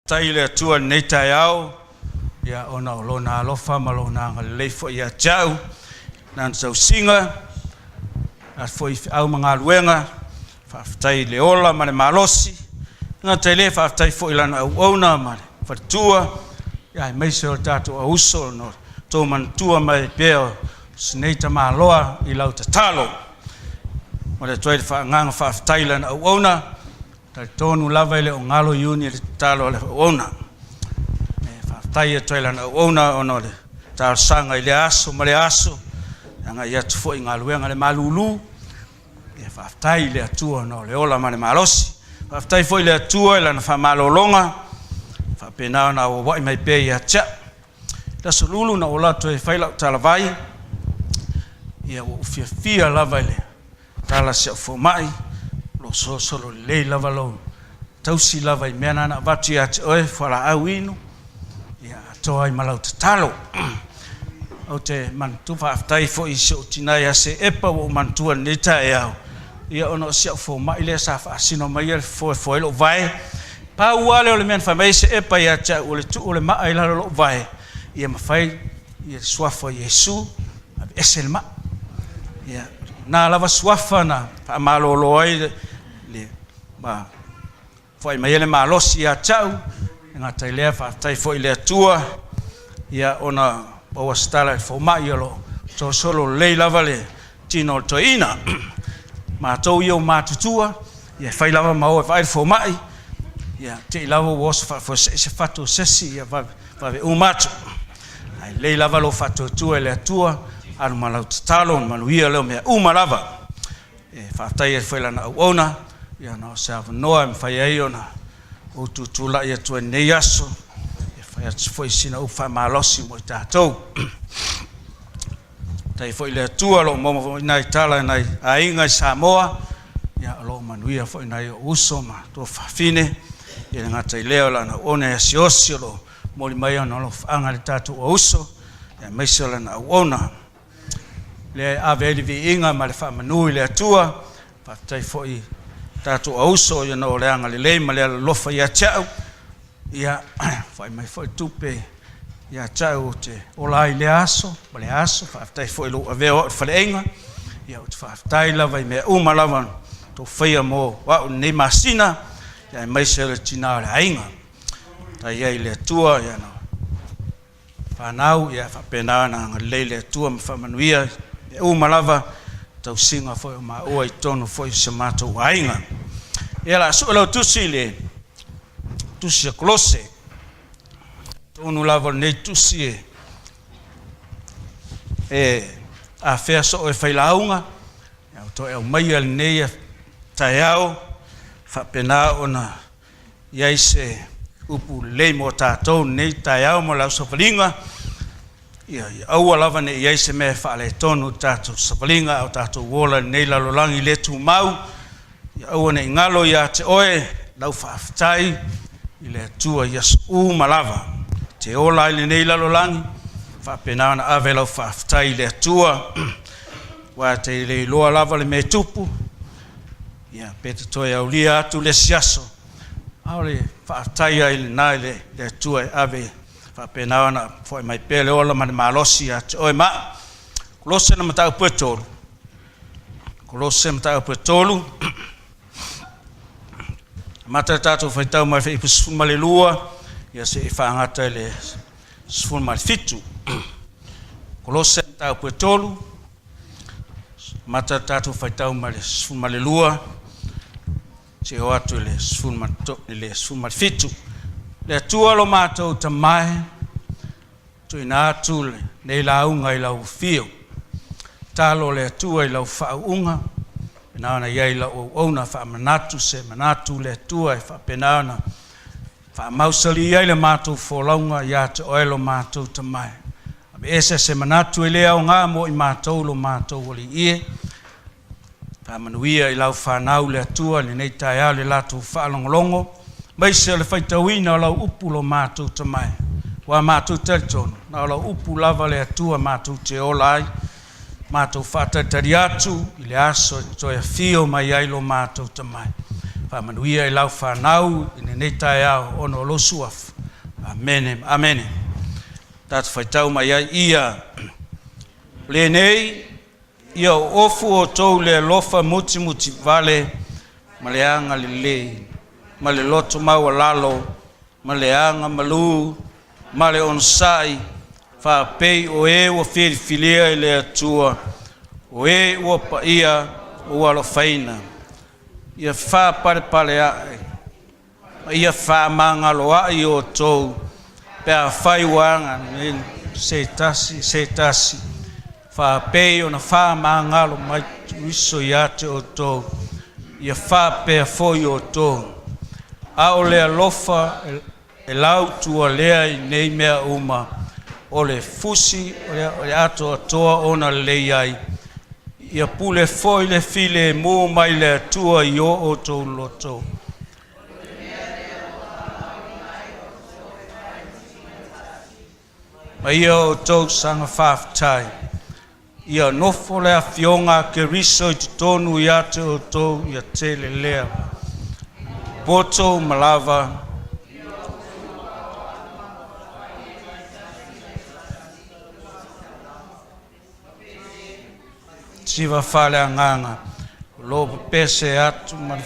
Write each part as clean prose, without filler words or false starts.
Faafetai i le Atua i lenei taeao, ia ona o Lona alofa ma Lona agalelei foi ia te au, Lana tausiga, a foi i feau ma galuega, faafetai i le ola ma le malosi. E le gata i lea, faafetai foi i lana auauna ma le faletua, aemaise o le tatou auuso ona o le tou manatua mai pea o si nei tamaloa i lau tatalo. E momoli atu ai le agaga faafetai i lana auauna, e talitonu lava e le o galo iuni i le tatalo a le auauna. E faafetai atu ai i lana auauna ona o le talosaga i lea aso ma lea aso, e agai atu foi i galuega a le malulu. Faafetai i le Atua ona o le ola ma le malosi. Faafetai foi i le Atua i Lana faamalologa ua faapena ona auauai mai pea ia te au. I le Aso Lulu na ou alu atu ai e fai lau talavai, ia ua ou fiafia lava i le tala a si au fomai, o lo o solosolo lelei lava lou tausi lava i mea na na avatu ia te oe, fualaau inu, ia atoa ai ma lau tatalo. Ou te manatua, faafetai foi i si ou tina ia Seepa ua ou manatua i lenei taeao, ia ona o si au fomai lea sa faasino maia le fofo e fofo ai lou vae. Pau lava lea o le mea na fai mai ai Seepa ia te au, o le tuu o le maa i lalo o lou vae, ia mafai le Suafa o Iesu aveese le mai. Ia, o lena lava suafa na faamalolo ai le ma foai mai ai le malosi ia te au. E gata i lea, faafetai foi i le Atua, ia ona maua se tala i le fomai o lo o solosolo lelei lava le tino o le toeaina. Matou ia ua matutua, ia e fai lava ma o e vaai le fomai, ia te i lava ua oso faafuasei se fatu o se isi, ia vave uma atu. Ae lelei lava lou faatuatua i le Atua, alu ma lau tatalo ona manuia lea o mea uma lava. E faafetai ai foi i lana auauna, ia ona o se avanoa e mafai ai ona ou tutulai atu ai i lenei aso, e fai atu foi sina upu faamalosi mo i tatou. Faafetai foi i le Atua o lo o maua foi nai tala i nai aiga i Samoa, ia o lo o manuia foi nai ou uso ma tuafafine, e le gata i lea o lana auauna ia Siaosi o lo o momoli mai ona alofaaga i le tatou auuso, aemaise o lana auauna. Lea e ave ai le viiga ma le faamanu i le Atua. Faafetai foi i tatou auuso ona o le agalelei ma le alolofa ia te au, ia fa'i mai foi tupe ia te au ou te ola ai i lea aso ma lea aso. Faafetai foi i lou avea o au i le faleaiga. Ia ou te faafetai lava i mea uma lava na outou faia mo au i lenei masina, aemaise o le tina o le aiga. Faafetai ai i le Atua i ana fanau, ia faapena ona agalelei le Atua ma faamanuia i mea uma lava, tausiga foi o maua i totonu foi o si o matou aiga. Ia o le a sue lau tusi i le tusi a Kolose. Tonu lava o lenei tusi e afea soo e failauga, ae ua toe aumaia lenei taeao faapena ona i ai se upu lelei mo tatou lenei taeao mo le au savaliga. Ia aua lava ne i i ai se mea e faaletonu i le tatou savaliga a o tatou ola i lenei lalolagi le tumau. Ia aua ne i galo ia te oe lau faafetai i le Atua i aso uma lava. E te ola ai i lenei lalolagi, faapena ona ave lau faafetai i le Atua, aua e te le iloa lava le mea e tupu, ia pe te toe aulia atu le isi aso, a o le faafetai ai lena i le Atua e ave faapena ona foai mai pea le ola ma le malosi ia te oe ma au. Kolose na mataupu e 3, Kolose mataupu e 3, amata le tatou faitau mai le fuaiupu 12, ia seia faagata i le 17. Kolose mataupu e 3, amata le tatou faitau mai le 12 seia oo atu i le 17. Le Atua lo matou Tama e, tuuina atu lenei lauga i lau afio. Tatalo le Atua i lau faauuga, faapena ona i ai lau auauna faamanatu se manatu le Atua e faapena ona faamausali ai le matou folauga ia te oe lo matou Tama e. Aveese se manatu e le aoga mo i matou lo matou Alii e. Faamanuia i lau fanau le Atua i lenei taeao i le latou faalogologo, aemaise o le faitauina o lau upu lo matou Tama e. Ua matou talitonu, na o lau upu lava le Atua matou te ola ai, matou faatalitali atu i le aso e toe afio mai ai lo matou Tama e. Faamanuia i lau fanau i lenei taeao ona o lou Suafa. Amene ma amene. Tatou faitau mai ai ia. O lenei, ia oofu outou i le alofa mutimutivale ma le agalelei, ma le loto maualalo, ma le agamalu, ma le onosai, faapei o e ua filifilia e le Atua, o e ua paia ma ua alofaina. Ia faapalepalea'i ma ia fefaamagaloa'i outou pe afai ua agalelei se tasi i se tasi, faapei ona faamagalo mai Keriso ia te outou, ia faapea foi outou. A o le alofa e lautua lea i nei mea uma, o le fusi o le atoatoa ona lelei ai. Ia pule foi le filemu mai le Atua i o outou loto. Ma ia outou saga faafetai. Ia nofo le afioga a Keriso i totonu ia te outou, ia tele lea. Poto ma lava tiva faaleagaga o lo o pepese atu ma le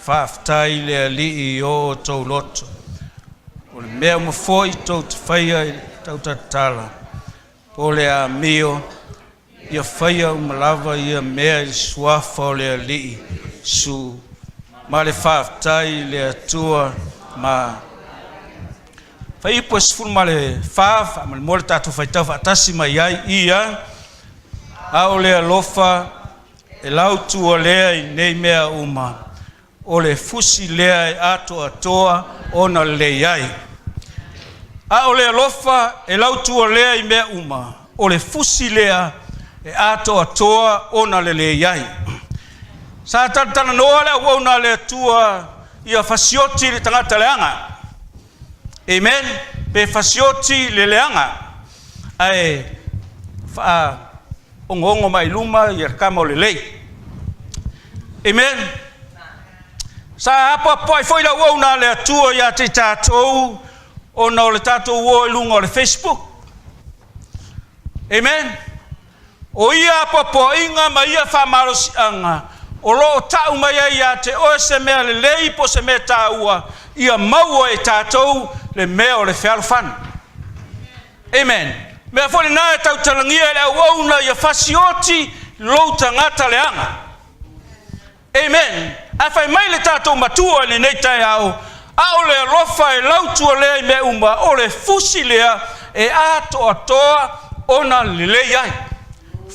faafetai i le Alii i o outou loto. O le mea uma foi tou te faia i le tautatala po o le amio, ia faia uma lava ia mea i le suafa o le Alii Iesu, ma le faafetai i le Atua ma Fuaiupu 14, faamolemole tatou faitau faatasi mai ai ia. A o le alofa e lautua lea i nei mea uma, o le fusi lea e atoatoa ona lelei ai. A o le alofa e lautua lea i mea uma, o le fusi lea e atoatoa ona lelei ai. Sa talatalanoa le auauna a le Atua ia fasioti le tagata leaga. Amen. Pe fasioti le leaga, ae faaogoogo mai luma ia le kama o lelei. Amen. Sa apoapoai foi le auauna a le Atua ia te i tatou ona o le tatou o i luga o le Facebook. Amen. O ia apoapoaiga ma ia faamalosiaga o lo o tau mai ai ia te oe se mea lelei po o se mea taua, ia maua e tatou le mea o le fealofani. Amen. Mea foi lena e tautalagia e le auauna ia fasioti lou tagata leaga. Amen. Ae fai mai le tatou Matua i lenei taeao, a o le alofa e lautua lea i mea uma, o le fusi lea e atoatoa ona lelei ai.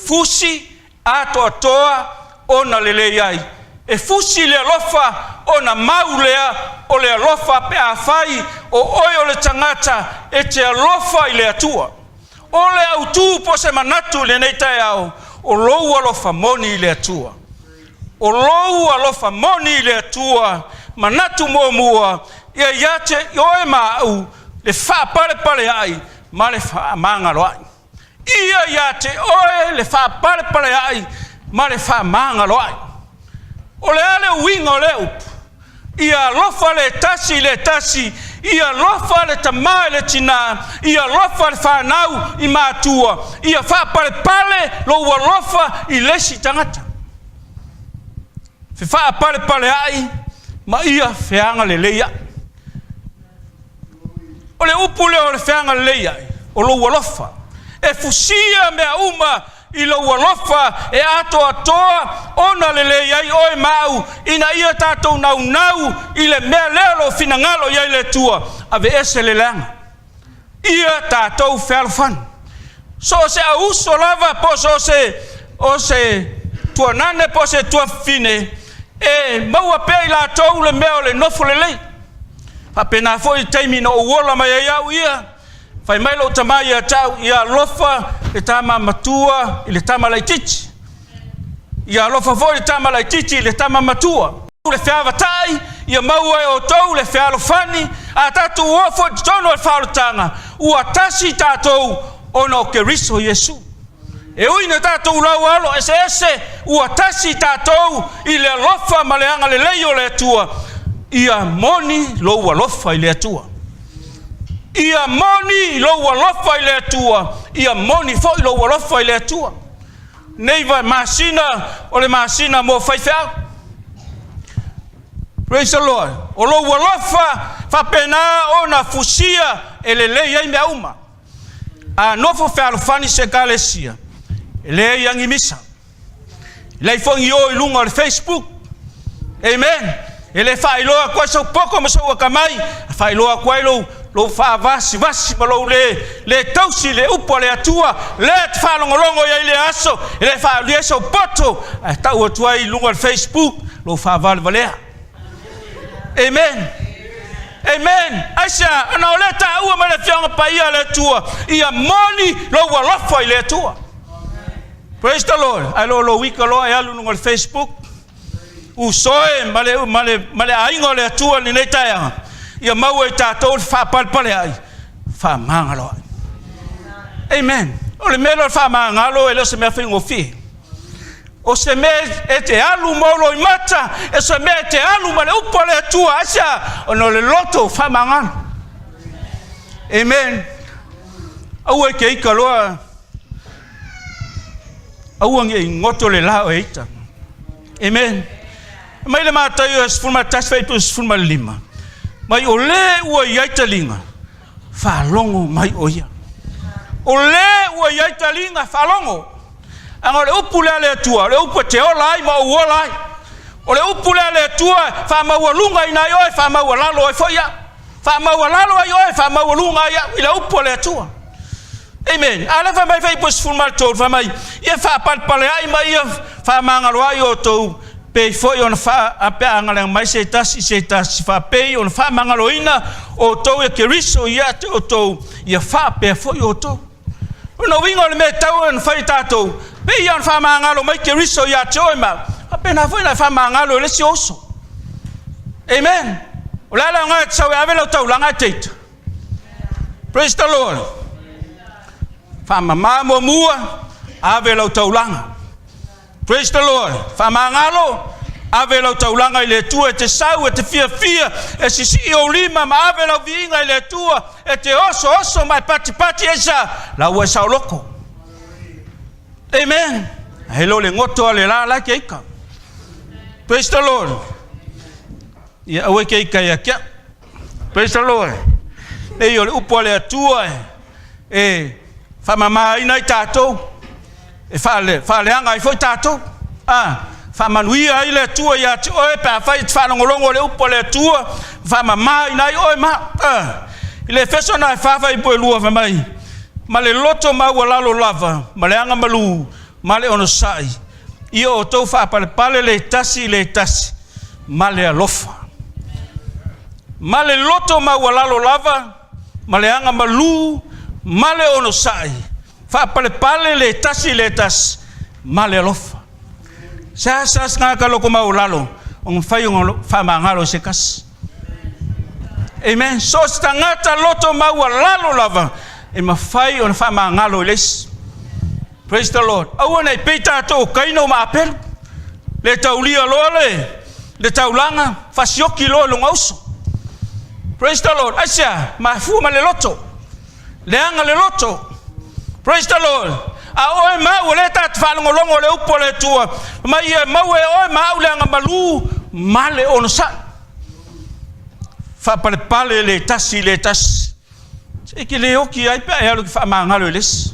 Fusi atoatoa ona lelei ai. E fusi le alofa ona mau lea o le alofa pe afai o oe o le tagata e te alofa i le Atua. O le autu po o se manatu i lenei taeao, o lou alofa moni i le Atua. O lou alofa moni i le Atua, manatu muamua, ia ia te oe ma au le faapalepaleai ma le faamagaloai. Ia ia te oe le faapalepaleai ma le faamagaloai. O le a le uiga o lea upu? Ia alofa le tasi i le tasi, ia alofa le tama i le tinā, ia alofa le fanau i matua, ia faapalepale lou alofa i le isi tagata. Fefaapalepaleai ma ia feagalelei ai. O le upu lea o le feagalelei ai, o lou alofa. E fusia mea uma i lou alofa e atoatoa ona lelei ai oe ma au, ina ia tatou naunau i le mea lea o lo o finagalo i ai le Atua, aveese le leaga. Ia tatou fealofani. So o se auuso lava po o se o se tuanane po o se tuafafine, e maua pea i latou le mea o le nofo lelei. Faapena foi le taimi na ou ola mai ai au ia, fai mai lou tama ia te au, ia alofa le tama matua i le tama laitiiti. Ia alofa foi le tama laitiiti i le tama matua. Le feavatai, ia maua e outou le fealofani, a tatou o foi i totonu o le faaolataga, ua tasi tatou ona o Keriso Iesu. E ui ina tatou laualo eseese, ua tasi tatou i le alofa ma le agalelei o le Atua. Ia moni lou alofa i le Atua. Ia moni lou alofa i le Atua. Ia moni foi lou alofa i le Atua. Nei masina o le masina mo faifeau. Praise the Lord. O lou alofa faapena ona fusia e lelei ai mea uma. A nofo fealofani se ekalesia, e leai agi misa. E leai foi ni o i luga o le Facebook. Amen. E le faailoa atu ai sou poto ma sou atamai, e faailoa atu ai lou, lou faavasivasi ma lou le, le tausi i le upu a le Atua, lea e te faalogologo i ai i le aso, e le faaalia ai sou poto, ae tau atu ai i luga o le Facebook lou faavalevalea. Amen. Amen. Aisea? Ona o lea taua mai le Afioaga Paia a le Atua, ia moni lou alofa i le Atua. Praise the Lord. Ae lo lou ika loa e alu i luga o le Facebook. Uso e ma le, ma le, ma le aiga o le Atua i lenei taeaga, ia maua i tatou le faapalepaleai, faamagaloai. Amen. O le mea lea o le faamagalo e le o se mea faigofie. O se mea e te alu ma ou loimata, e se mea e te alu ma le upu a le Atua, aisea? Ona o le loto faamagalo. Amen. Aua e te ika loa, aua ne i goto le la o e ita. Amen. Mai le Mataio 11 fuaiupu 15, mai o lē ua i ai taliga, faalogo mai o ia. O lē ua i ai taliga, faalogo. Aga o le upu lea a le Atua, o le upu e te ola ai ma ou ola ai. O le upu lea a le Atua, faamaualuga ina ai oe, faamaualalo ai foi au. Faamaualalo ai oe, faamaualuga ai au i le upu a le Atua. Amen. A lea fai mai fuaiupu 13, fai mai, ia faapalepaleai ma ia faamagaloai outou, pei foi ona faapeaagalega mai se tasi i se tasi, faapei ona faamagaloina outou e Keriso ia te outou, ia faapea foi outou. O lona uiga o le mea e tatau ona fai e tatou, pei ona faamagalo mai Keriso ia te oe ma au, faapena foi ona e faamagalo i le isi uso. Amen. O le a le aoga e te sau e ave lau taulaga ae te ita? Praise the Lord. Faamama muamua, ave lau taulaga. Praise the Lord. Faamagalo, ave lau taulaga i le Atua e te sau, e te fiafia, e sisii ou lima ma ave lau viiga i le Atua, e te osooso ma e patipati aisea? La ua e saoloko. Amen. Ae le o le goto a le la la ke ika. Praise the Lord. Ia aua ke ika ia kia. Praise the Lord. Nei o le upu a le Atua e, e faamamaina ai tatou, e faale, faaleaga ai foi tatou. Ah, faamanuia ai le Atua ia te oe pe afai e te faalogologo i le upu a le Atua, faamamaina ai oe ma. Ah, i le Efeso na e whawhai po e lua fai mai, ma le loto maualalo lava, ma le aga malū, ma le onosai, ia outou faapalepale le tasi i le tasi, ma le alofa. Ma le loto maualalo lava, ma le aga malū, ma le onosai, faapalepale le tasi i le tasi, ma le alofa. Seasea se tagata loto maualalo ona mafai ona faamagalo i se tasi. Amen. So o se tagata loto maualalo lava e mafai ona faamagalo i le isi. Praise the Lord. Aua ne i pei tatou o Kaina ma Apelu. Le taulia loa le, le taulaga, fasioki loa i lona uso. Praise the Lord. Aisea, mafua ma le loto. Leaga le loto. Praise the Lord. A oe ma au, o lea tatou faalogologo le upu a le Atua, ma ia maua e oe ma au le agamalu ma le onosai. Faapalepale le tasi i le tasi. Se e te le oti ai pe a e alu e te faamagalo i le isi.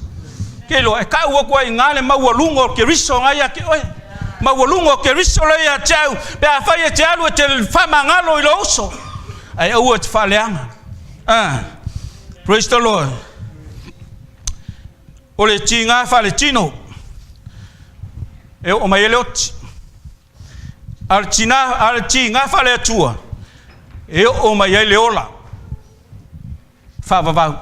Ke iloa, e tau atu ai i ina le maualuga o Keriso na ia te oe. Maualuga o Keriso lea ia te au, pe afai e te alu e te faamagalo i lou uso. Ae aua e te faaleaga. Ah, praise the Lord. O le tiga faaletino, e oo mai ai le oti. A o le tina, a o le tiga faale-Atua, e oo mai ai le ola faavavau.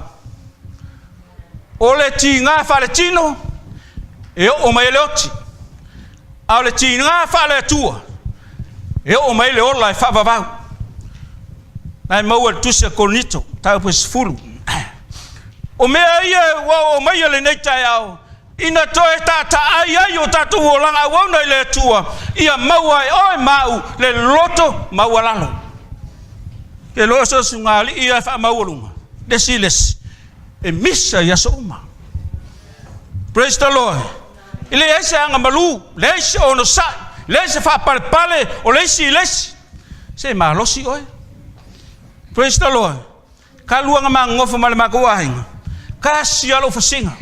O le tiga faaletino, e oo mai ai le oti. A o le tiga faale-Atua, e oo mai ai le ola e faavavau. Na e maua i le tusi a Korinito, mataupu e 10. O mea ia ua oo maia lenei taeao, Ina toe taataai ai o tatou olaga auauna i le Atua, ia maua e oe ma au le loto maualalo. Ke loa so sugalii ia e faamaualuga, le isi i le isi, e misa i aso uma. Praise the Lord. E leai se agamalu, leai se onosai, leai se faapalepale o le isi i le isi. Se malosi oe. Praise the Lord. Talu ona magogofo ma le matou aiga, tasi lava lou fasiga.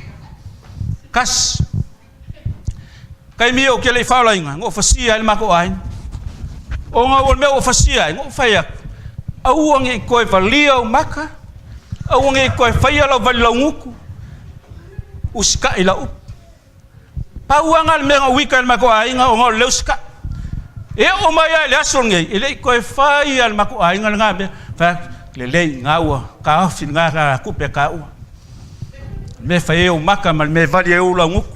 Tasi. Taimi ou te le i faolaina, na ou fasia ai le matou aiga. Ona ua le mea ua fasia ai, na ou fai atu, aua ne i toe valia ou maka, aua ne i toe faia lau vali laugutu, usitai lau upu. Pau lava lena o le mea na ou ita i le matou aiga ona o le usitai. E oo mai lava i le aso lenei, e le i toe fai lava e le matou aiga lena mea. Fai atu, lelei, lena ua taofi lena alatupe a taua. O le mea e fai ai ou maka ma le mea e vali ai ou laugutu.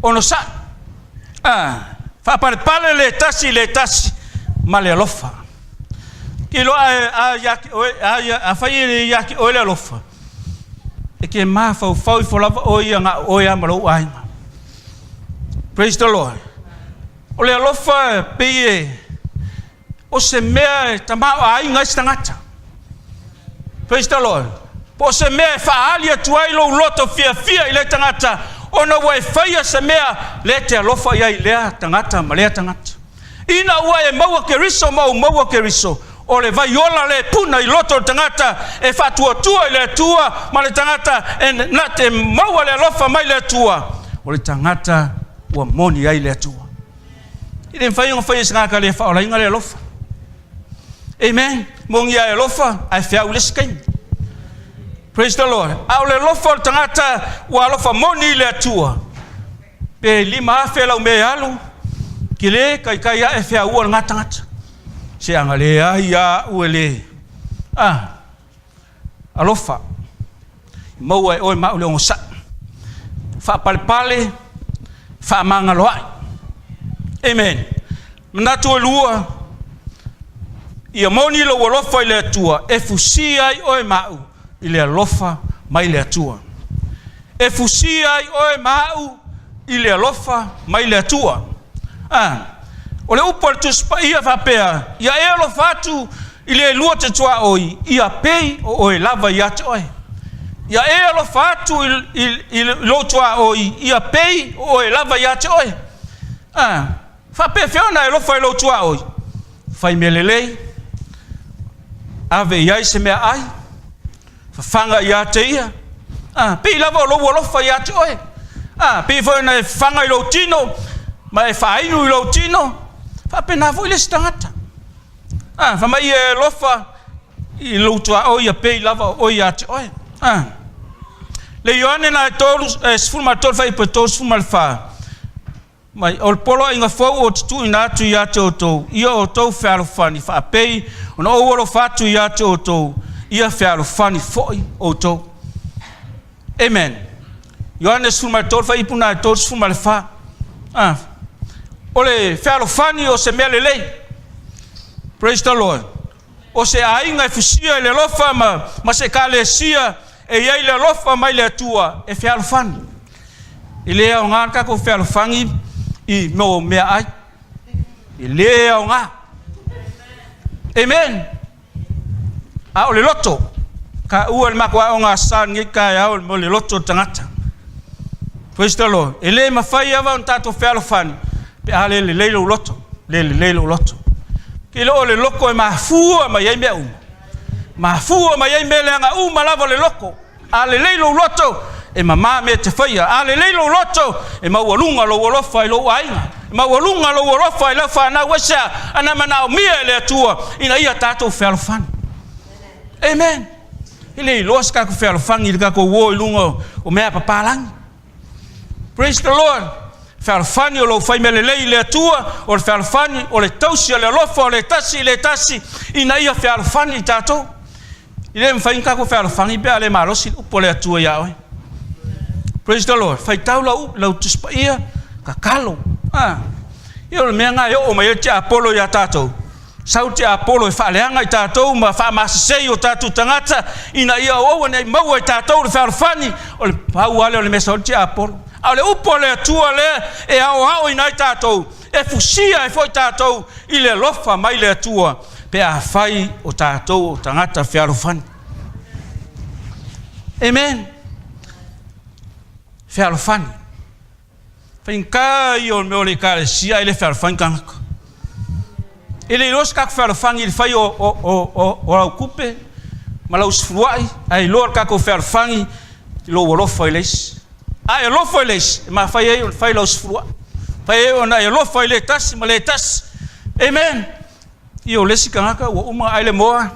Onosai, a, faapalepale le tasi i le tasi ma le alofa. Iloa a, a, a, a, afai e le ia te oe le alofa, E te mafaufau ifo lava oe ia na o oe lava ma lou aiga. Praise the Lord. O le alofa e pei e o se mea e tamaoaiga ai se tagata. Praise the Lord. Po o se mea e faaali atu ai lou loto fiafia i lea tagata ona ua e faia se mea lea e te alofa i ai i lea tagata ma lea tagata. Ina ua e maua Keriso ma ou maua Keriso, o le vai ola le puna i loto o le tagata e faatuatua i le Atua ma le tagata e na te maua le alofa mai le Atua, o le tagata ua moni ai le Atua. E le mafai ona faia e se tagata le faaolaina le alofa. Amen. Moni a e alofa, ae feau i le isi taimi. Praise the Lord. A o le alofa o le tagata ua alofa moni i le Atua, Pe 5,000 lau mea e alu, ke le taitai aʻe feaua lena tagata. Se aga leai a aʻu e le a alofa. Maua e oe ma au le onosai. Faapalepale, faamagaloaʻi. Amen. Manatu e lua, ia moni lou alofa i le Atua, e fusia ai oe ma au i le alofa mai le Atua. E fusia ai oe ma au i le alofa mai le Atua. Ah, o le upu a le Tusi Paia faapea, ia e alofa atu i le lua te tuaoi, ia pei o oe lava ia te oe. Ia e alofa atu i lou tuaoi, ia pei o oe lava ia te oe. Ah, Faapefea ona e alofa i lou tuaoi? Fai mea lelei, ave i ai se meaai, fafaga ia te ia. A, pei lava o lou alofa ia te oe. A, pei foi ona e fafaga i lou tino ma e faainu i lou tino, faapena foi le isi tagata. A, fai mai e alofa i lou tuaoi ia pei lava o oe ia te oe. A, le Ioane na e 3, 13 fuaiupu e 34, Mai, o le poloaiga fou ou te tuuina atu ia te outou, ia outou fealofani faapei ona ou alofa atu ia te outou, ia fealofani foi outou. Amen. Ioane 13 fuaiupu na e 34. Ah. O le fealofani o se mea lelei. Praise the Lord. O se aiga e fusia i le alofa ma, ma se ekalesia e i ai le alofa mai le Atua e fealofani. E le aoga le tatou fealofani i mo meaai. E le aoga. Amen. A o le loto, taua i le matou aoga Asa lenei taeao mo le loto o le tagata. Praise the Lord. E le mafai lava ona tatou fealofani pe a le lelei lou loto, le lelei lou loto. Ke le o le loto e mafua mai ai mea uma. Mafua mai ai mea leaga uma lava le loto. A lelei lou loto, e mamā mea e te faia. A lelei lou loto, e maualuga lou alofa i lou aiga. E maualuga lou alofa i lau fanau. Aisea? Ana manaomia e le Atua ina ia tatou fealofani. Amen. E le iloa se tatou fealofani i le tatou o i luga o mea papalagi. Praise the Lord. Fealofani o lou fai mea lelei i le Atua, o le fealofani o le tausi o le alofa o le tasi i le tasi, ina ia fealofani i tatou. E le mafai ona tatou fealofani pe a le malosi le upu a le Atua ia oe. Praise the Lord. Faitau lau, lau Tusi Paia, tatalo. Ah. Ia o le mea lena e oo mai ai le tiapolo ia tatou. Sau le tiapolo e faaleaga i tatou ma faamasese i o tatou tagata ina ia aua ne i maua e tatou le fealofani, o le pau lava lea o le mea e sau ai le tiapolo. A o le upu a le Atua lea e aoaoina ai tatou, e fusia ai foi tatou i le alofa mai le Atua. pe afai o tatou o tagata fealofani. Amen. Fealofani. Faigata ia o le mea o le ekalesia ae le fealofani tagata. E le iloa se tatou fealofani i le fai o lau tupe ma lau sefuluai, ae iloa le tatou fealofani i lou alofa i le isi. A e alofa i le isi, e mafai ai ona fai lau sefuluai, mafai ai ona e alofa i le tasi ma le tasi. Amen. Ia o le isi tagata ua uma ona ai le moa,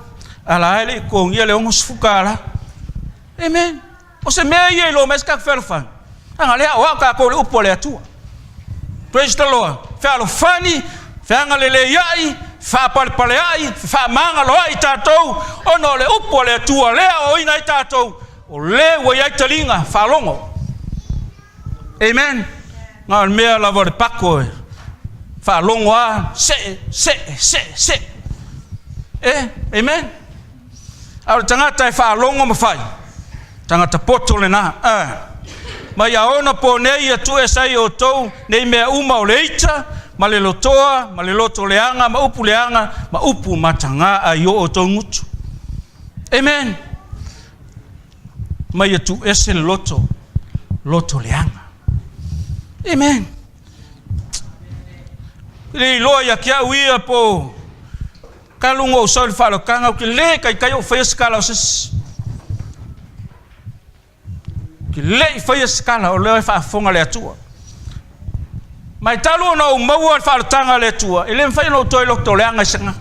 a la e le i totogia le $60. Amen. O se mea ia e iloa mai ai se tatou fealofani, leaga o lea e aoao tatou i le upu a le Atua. Praise the Lord. Fealofani, feagaleleiai, faapalepaleai, fefaamagaloai tatou ona o le upu a le Atua lea e aoaoina ai tatou, o le ua i ai taliga faalogo. Amen. Na o le mea lava o le pako e faalogo lava, see, see, see, see. E, amen. A o le tagata e faalogo ma fai, tagata poto lena. Mai aona po nei ia tuu ese ai outou nei mea uma o le ita, ma le lotoa, ma le loto leaga, ma upu leaga, ma upu mataga ai o outou gutu. Amen. Mai ia tuu ese le loto, loto leaga. Amen. Le iloa ia te au ia po Talu ona ou sau i le faaolataga, ou te le taitai ou faia se tala o se isi. Ou te le i faia se tala, o lea e faafofoga le Atua. Mai talu ona ou maua le faaolataga a le Atua, e le mafai ona ou toe lotoleaga i se agaga.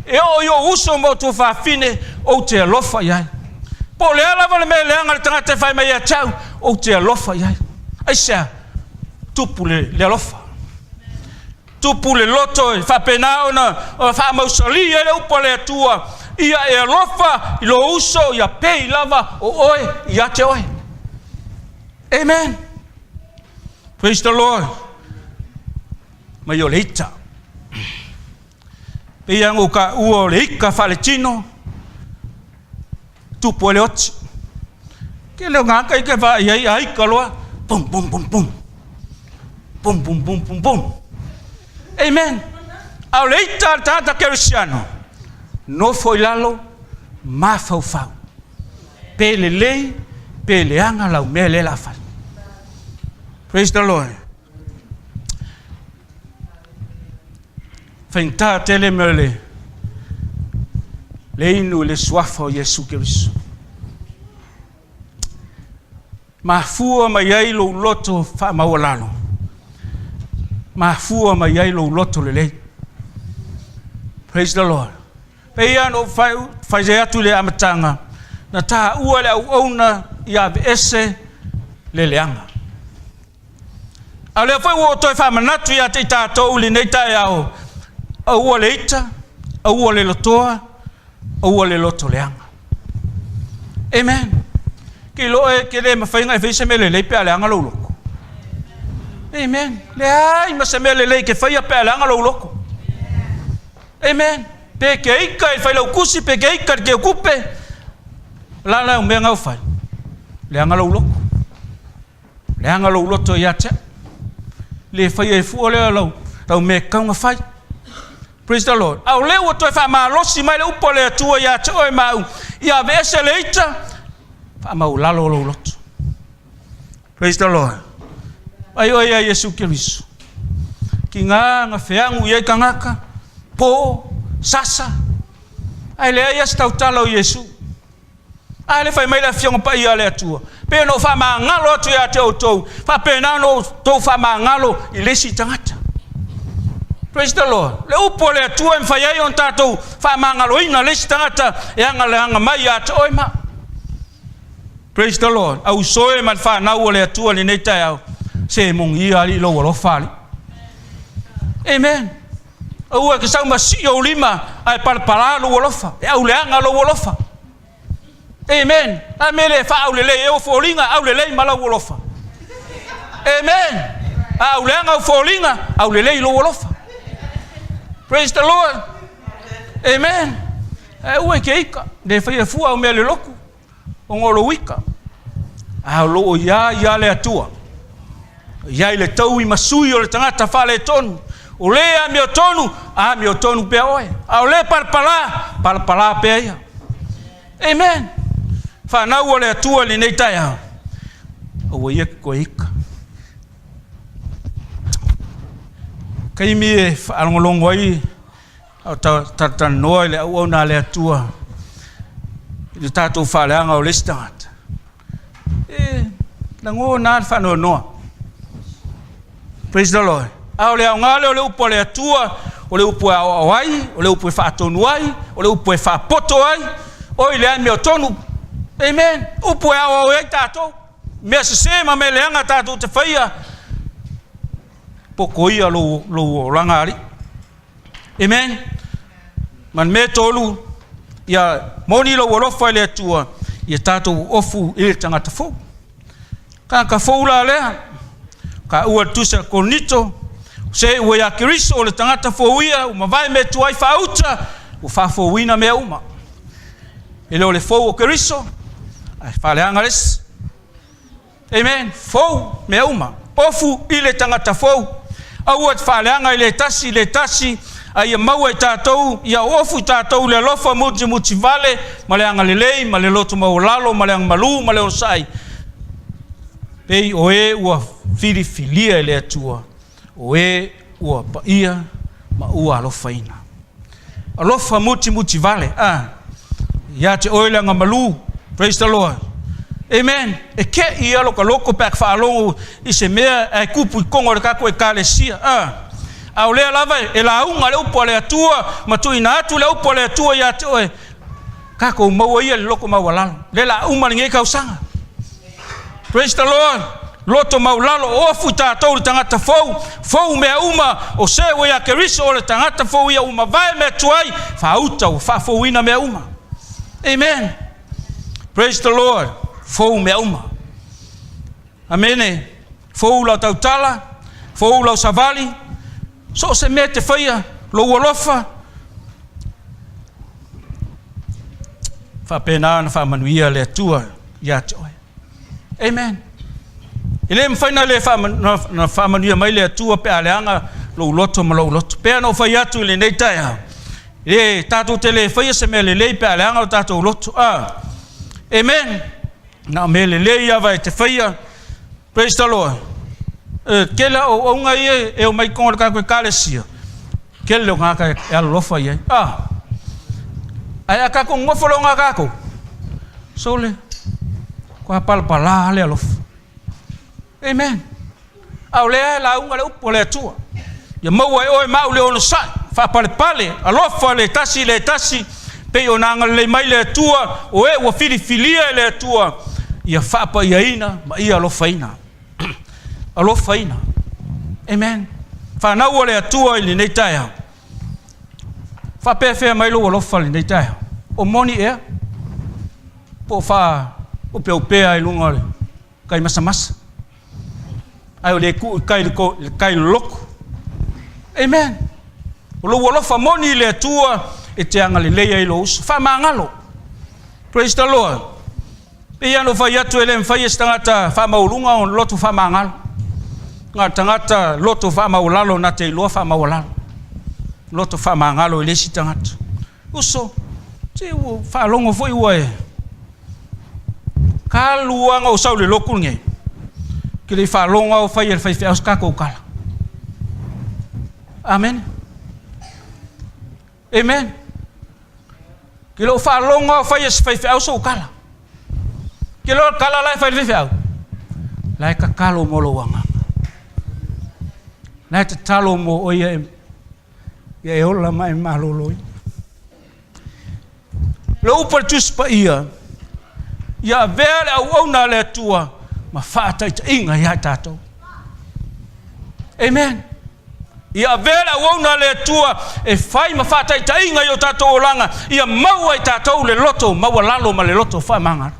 E oo i ou uso ma ou tuafafine, ou te alofa i ai. Po o le a lava le mea e leaga le tagata e fai mai ia te au, ou te alofa i ai. Aisea? Tupu le alofa. Tupu le loto e faapena ona faamausali ai le upu a le Atua, ia e alofa i lou uso, ia pei lava o oe ia te oe. Amen. Praise the Lord. Mai o le ita. Pei lava ona ou taua o le ita faaletino, tupu ai le oti. Tele o gata i te vaai ai a ita loa, pum pum pum pum. Pum pum pum pum pum. Amen. A o le ita a le tagata kerisiano, nofo i lalo, mafaufau. Pe lelei, pe leaga lau mea lea o le a fai. Praise the Lord. Faigata tele mea le le inu i le suafa o Iesu Keriso. Mafua mai ai lou loto faamaualalo. Mafua mai ai lou loto lelei. Praise the Lord. Pei lava ona ou fai atu i le amataga, na taua le auauna ia aveese le leaga. A o lea foi ua ou toe faamanatu ia te i tatou i lenei taeao, aua le ita, aua le lotoa, aua le loto leaga. Amen. Ke iloa e ke le mafai ona e faia se mea lelei pe a leaga lou loto. Amen. Leai ma se mea lelei ke faia pe a leaga lou loto. Amen. Pe ke ika i le failautusi, pe ke ika i le teutupe, la la o mea na o fai. Leaga lou loto. Leaga lou loto ia te au. Le faia ai fua lea lau, lau mea e tatau ona fai. Praise the Lord. A o lea ua toe faamalosi mai le upu a le Atua ia te oe ma au, ia aveese le ita, faamaualalo lou loto. Praise the Lord. Ai oe ia Iesu Keriso. Tiga na feagu i ai tagata, po, sasa, ae leai lava se tautala o Iesu. A lea fai mai le Afioga Paia a le Atua, pei ona ou faamagalo atu ia te outou, faapena ona outou faamagalo i le isi tagata. Praise the Lord. Le upu a le Atua e mafai ai ona tatou faamagaloina le isi tagata e agaleaga mai ia te oe ma. Praise the Lord. Au uso e ma le fanau a le Atua i lenei taeao, se moni ia alii lou alofa alii. Amen. Aua e te sau ma sii ou lima ae palapala lou alofa, e auleaga lou alofa. Amen. A mea lea e faaaulelei ai ou foliga, aulelei ma lau alofa. Amen. A auleaga ou foliga, aulelei lou alofa. Praise the Lord. Amen. Ae aua e te ika, le faia fua au mea le lotu. Ona o lou ika, a o lo o iā ia le Atua. I ai le taui ma sui o le tagata faaletonu, O le amiotonu, amiotonu pea oe. A o le palapala, palapala pea ia. Amen. Fanau a le Atua i lenei taeao, aua ia ke toe ika. Taimi e faalogologo ai a o talatalanoa i le auauna a le Atua i le tatou faaleaga o le isi tagata, e lagona lava le faanoanoa. Praise the Lord. A o le aoga lea o le upu a le Atua, o le upu e aoao ai, o le upu e faatonu ai, o le upu e faapoto ai, o i le amiotonu. Amen. Upu e aoao ai tatou. Mea sese ma mea leaga tatou te faia, pokoia lou, lou olaga alii. Amen. Ma le mea tolu, ia moni lou alofa i le Atua, ia tatou ofu i le tagata fou. Tagata fou la lea, ka ua le tusi a Korinito, se ua ia Keriso o le tagata fou ia, ua mavae mea tuai faauta, ua faafouina mea uma. E le o le fou o Keriso, ae faaleaga le isi. Amen. Fou mea uma. Ofu i le tagata fou. Aua te faaleaga i le tasi i le tasi, a ia maua i tatou, ia ofu i tatou le alofa mutimutivale ma le agalelei ma le loto maualalo ma le agamalu ma le onosai, pei o e ua filifilia e le Atua, o e ua paia ma ua alofaina. Alofa mutimutivale, a ia te oe le agamalu. Praise the Lord. Amen. E keʻi ia lo ka loko pe a ka faalogo i se mea ae tupu i totonu o le tatou Ekalesia. A a o lea lava e lauga le upu a le Atua ma tuuina atu le upu a le Atua ia te oe, tatou maua ia le loto maualalo. Lea la uma lenei tausaga. Praise the Lord. Loto maulalo, ofu i tatou le tagata fou, fou mea uma, o se ua ia Keriso o le tagata fou ia ua mavae mea tuai, faauta ua faafouina mea uma. Amen. Praise the Lord. Fou mea uma. Amene. Fou lau tautala, fou lau savali, so o se mea te faia, lou alofa, faapena ona faamanuia le Atua ia te oe. Amen. E le mafai na le na faamanuia mai le Atua pe a leaga lou loto ma lou loto. Pei ona ou fai atu i lenei taeao, e tatou te le faia se mea lelei pe a leaga lo tatou loto. Ah. Amen. Na o mea lelei lava e te faia. Praise the Lord. E tele o auaunaga ia e omai i totonu o le tatou Ekalesia, tele o tagata e alolofa i ai. Ah. Ae a tatou nonofo loa na tatou, sole, ua palapala le alofa. Amen. A o lea e lauga le upu a le Atua. Ia maua e oe ma au le onosai, faapalepale, alofa le tasi i le tasi, pei ona agalelei mai le Atua, o e ua filifilia e le Atua, ia faapaiaina ma ia alofaina. Alofaina. Amen. Fanau a le Atua i lenei taeao. Faapefea mai lou alofa i lenei taeao? O moni ea? Po o faaopeopea i luga o le kai masamasa? Ae o le tuu i kai i le kai loloto. Amen. O lou alofa moni i le Atua e te agalelei ai lou uso. Faamagalo. Praise the Lord. Pei lava ona ou fai atu e le mafai e se tagata faamaualuga ona loto faamagalo. Na o le tagata loto faamaualalo na te iloa faamaualalo. Loto faamagalo i le isi tagata. Uso, se ua faalogo foi ua e talu lava ona ou sau i le lotu lenei, ou te le i faalogo lava o fai e le faifeau se tatou tala. Amene. Amen. Ke le o faalogo lava o fai e se faifeau sou tala. Ke le o le tala la e fai le faifeau, la e tatalo mo lou agaga. La e tatalo mo oe ia e Ia e ola ma e maloloina. Le upu a le Tusi Paia, ia avea le auauna a le Atua ma faataitaiga ia i tatou. Amen. Ia avea le auauna a le Atua e fai ma faataitaiga i o tatou olaga, ia maua i tatou le loto maualalo ma le loto faamagalo.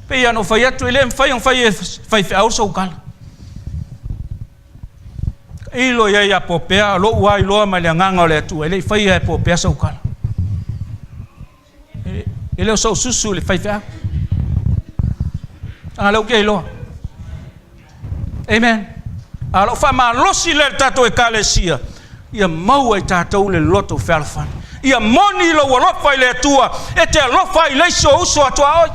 Pei ona ou fai atu, e le mafai ona fai e faifeau sou tala. Tailo i ai ia Popea, o lou lava iloa mai le Agaga o le Atua, e le i faia e Popea sau tala. E le o sou susu i le faifeau. A lea ou te iloa. Amen. A o lau faamalosi lea i le tatou Ekalesia, Ia maua e tatou le loto fealofani. Ia moni lou alofa i le Atua, e te alofa ai i le isi ou uso a tuaoi.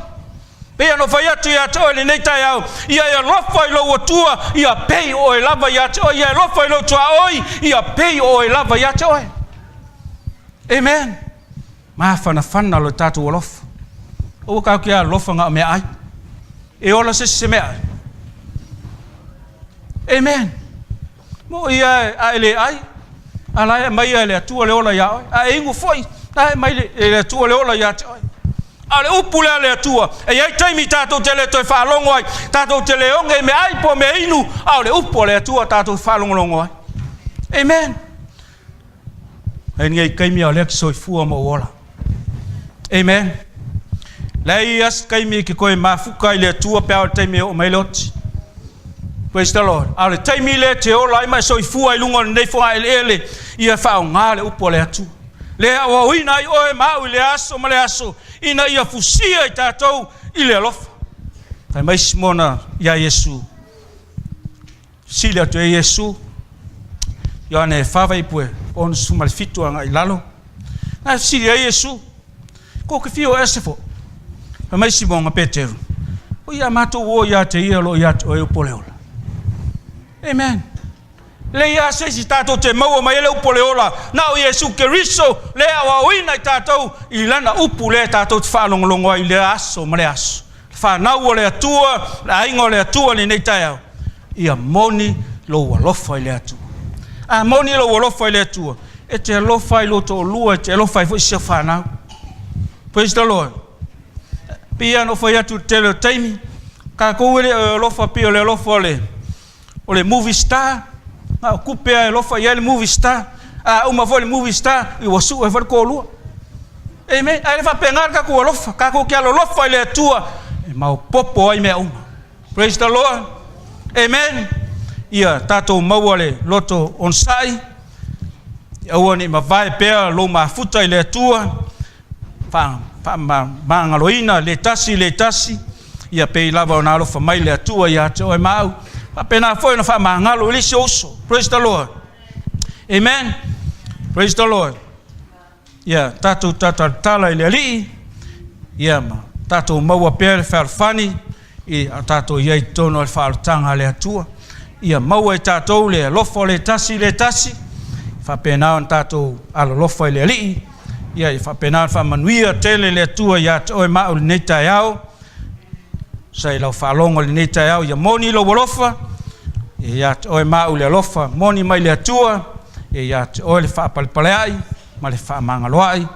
Pei ona ou fai atu ia te oe i lenei taeao, ia e alofa i lou Atua, ia pei o oe lava ia te oe, ia e alofa i lou tuaoi, ia pei o oe lava ia te oe. Amen. Mafanafana lo tatou alofa. Aua tatou te alofa na o meaai. E ola se isi se meaai. Amen. Mo ia a e le ai, a la e aumaia e le Atua le ola ia oe. A e inu foi, la e aumai e le Atua le ola ia te oe. A o le upu lea a le Atua, e i ai taimi tatou te le toe faalogo ai, tatou te le oge i meaai po o mea inu, a o le upu a le Atua tatou te faalogologo ai. Amen. Ai lenei taimi a o lea e te soifua ma ou ola. Amen. Leai lava se taimi e te toe mafuta ai i le Atua pe a o le taimi e oo mai ai le oti. Praise the Lord. A o le taimi lea e te ola ai ma e soifua ai i luga o lenei fogaeleele, ia faaaoga le upu a le Atua. Lea e aoaoina ai oe ma au i lea aso ma lea aso, ina ia fusia i tatou i le alofa. Fai mai Simona iā Iesu, Fesili atu ai Iesu, Ioane 4:67 agai i lalo. Na fesili ai Iesu, Ko te fia o ese fo? Fai mai Simoga Peteru, O ia matou o ia te ia o lo o ia te oe upu o le ola. Amen. Leai lava se isi tatou te maua mai ai le upu o le ola, na o Iesu Keriso lea e aoaoina i tatou i lana upu lea tatou te faalogologo ai i lea aso ma lea aso. Le fanau o le Atua, le aiga o le Atua i lenei taeao, ia moni lou alofa i le Atua. A moni lou alofa i le Atua, e te alofa ai i lou toalua, e te alofa ai foi i si au fanau. Praise the Lord. E pei lava ona ou fai atu i le tele o taimi, tatou e le o alofa pei o le alofa o le O le movie star, na o tupe lava e alofa i ai le movie star. A uma foi le movie star, ua sue foi le toalua. Amen. Ae le faapena le tatou alofa. Tatou te alolofa i le Atua e maopoopo ai mea uma. Praise the Lord. Amen. Ia tatou maua le loto onosai, aua ne i mavae pea lou mafuta i le Atua, faamagaloina le tasi i le tasi, ia pei lava ona alofa mai le Atua ia te oe ma au, faapena foi ona faamagalo i le isi ou uso. Praise the Lord. Amen. Praise the Lord. Ia tatou talatala i le Alii, ia ma tatou maua pea le fealofani i a tatou i ai i totonu o le faaolataga a le Atua. Ia maua e tatou le alofa o le tasi i le tasi, faapena ona tatou alolofa i le Alii, ia ia faapena ona faamanuia tele le Atua ia te oe ma au i lenei taeao. Sa i lau faalogo i lenei taeao, ia moni lou alofa, ia ia te oe ma au le alofa moni mai le Atua, ia ia te oe le faapalepaleai ma le faamagaloai,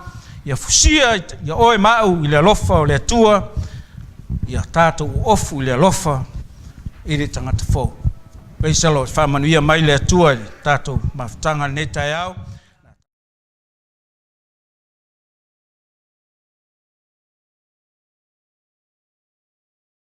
ia fusia ia oe ma au i le alofa o le Atua, ia tatou ofu i le alofa i le tagata fou. Praise the Lord. Faamanuia mai le Atua i le tatou mafutaga i lenei taeao.